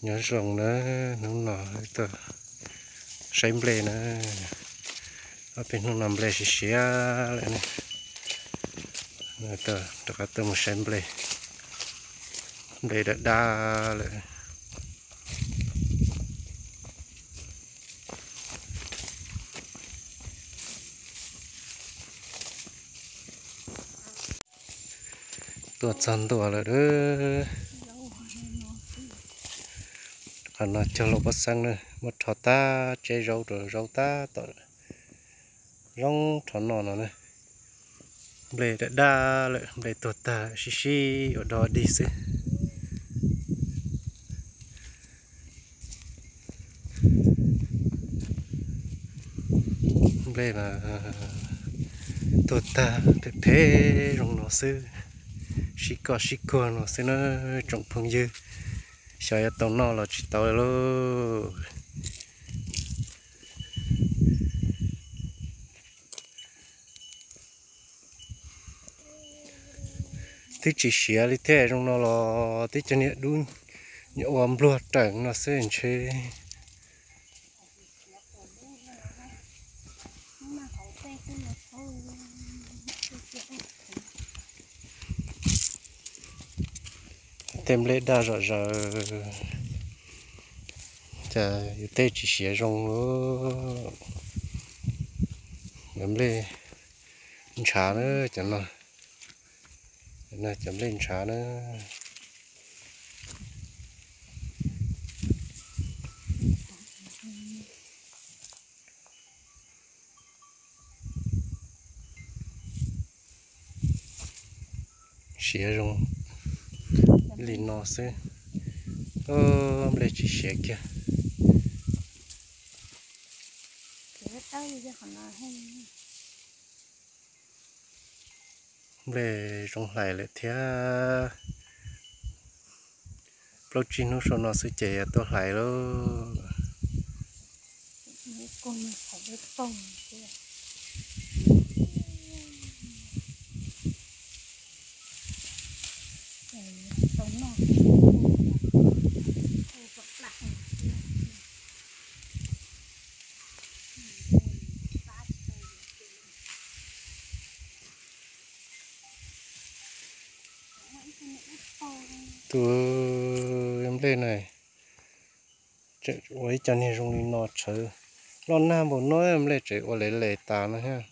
Nyob zoo na, hnub no tuaj saib nplej na, ob peb hnub no nplej siav siav lawm ne, rov qab tuaj mus saib nplej, nplej daj daj lawm. Tuaj txog ntua lawm. Qhov no cog lus pab xeeb na, muab rho tab tseb zaub rau zaub tab tom zoo rho noj no na. Nplej daj daj lawm, nplej tuag tag sib sib ua dog dig xwb. Nplej mas tuag tag phem phem zoo no xwb, sib koj sib kuag no xwb na tsoom phooj ywg. Xyov yuav tau noj los tsis tau lauj. Twb tsis siav li thiab, zoo no los twb cov niag dub nyuam ua npluag raws no xwb ntshe. Tej nplej daj zom zaws, cas yus tej tsis siav zoo. Nplej ntshav na, cov no, cov nplej ntshav na. Siav zoo li no xwb, nplej tsis siav kiag. Nplej zoo hlais lawm thiab. Plaub tsib hnub saum no xwb ces yuav tuaj hlais lauj. Tus nplej na, ua ib co niag zoo li no tshawv, loj nag npaum no nplej tseem ua le le tas no thiab.